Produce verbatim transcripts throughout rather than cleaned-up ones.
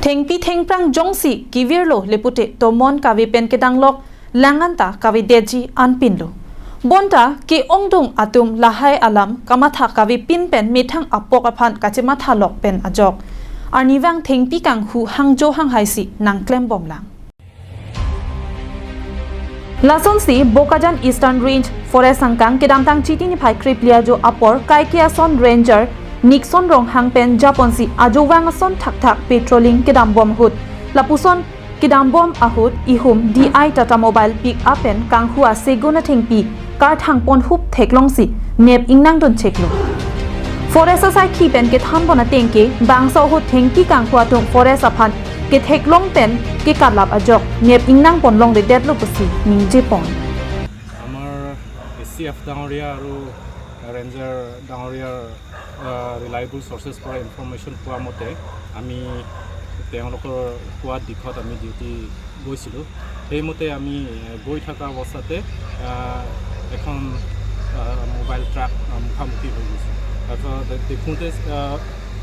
Thengpi thengphrang jongsi kevirlo le pute tomon kave pen kedanglok lang anta kavedetji anpinlo. Bonta ke-ongdung atum lahai alam kamatha kavepin pen methang apok aphan kachemathalok pen ajok arnivang thengpi kanghu hangjo hanghaisi nangklembomlang. Lasonsi Bokajan Eastern Range Forest angkang kedamtang Chiti niphai krephli ajo apor kaike ason Ranger Nixon Ronghang pen japonsi ajovang ason thakthak patrolling kedambom ahut, lapuson kedambom ahut ihum D I Tata Mobile pick up pen kanghu asegun athengpi karthangpon hup theklongsi nep ingnangduncheklo. Forest asaikhi pen kethanpon atengke bangso ahut thengpi kanghu atum forest aphan ketheklong pen kekatlap ajok nep ingnangpon longledetlo pusi ningjepon. আমাৰ এ C F ডাঙৰীয়া আৰু ৰেঞ্জাৰ ডাঙৰীয়াৰ ৰিলায়েবল চৰ্চেছ পৰা ইনফৰমেশ্যন পোৱা মতে আমি তেওঁলোকৰ কোৱা দিশত আমি ডিউটি গৈছিলোঁ। সেইমতে আমি এ, গৈ থকা অৱস্থাতে আহ, এখন মোবাইল ট্ৰাক মুখামুখি হৈ গৈছে। তাৰপিছত দেখোঁতে আহ,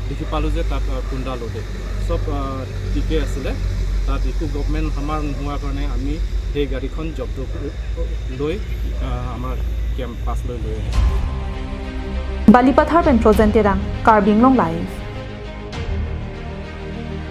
দেখি পালোঁ যে তাত আহ, কুন্দা লোডে চব আহ, ঠিকে আছিলে। তাত একো গভমেণ্ট হামাৰ নোহোৱাৰ কাৰণে আমি সেই গাড়ীখন জব্দ কৰি লৈ আহ, আমাৰ কেম্প পাছলৈ লৈ আহিছোঁ। Balipathar pen Projen Terang, Karbi Anglong Live.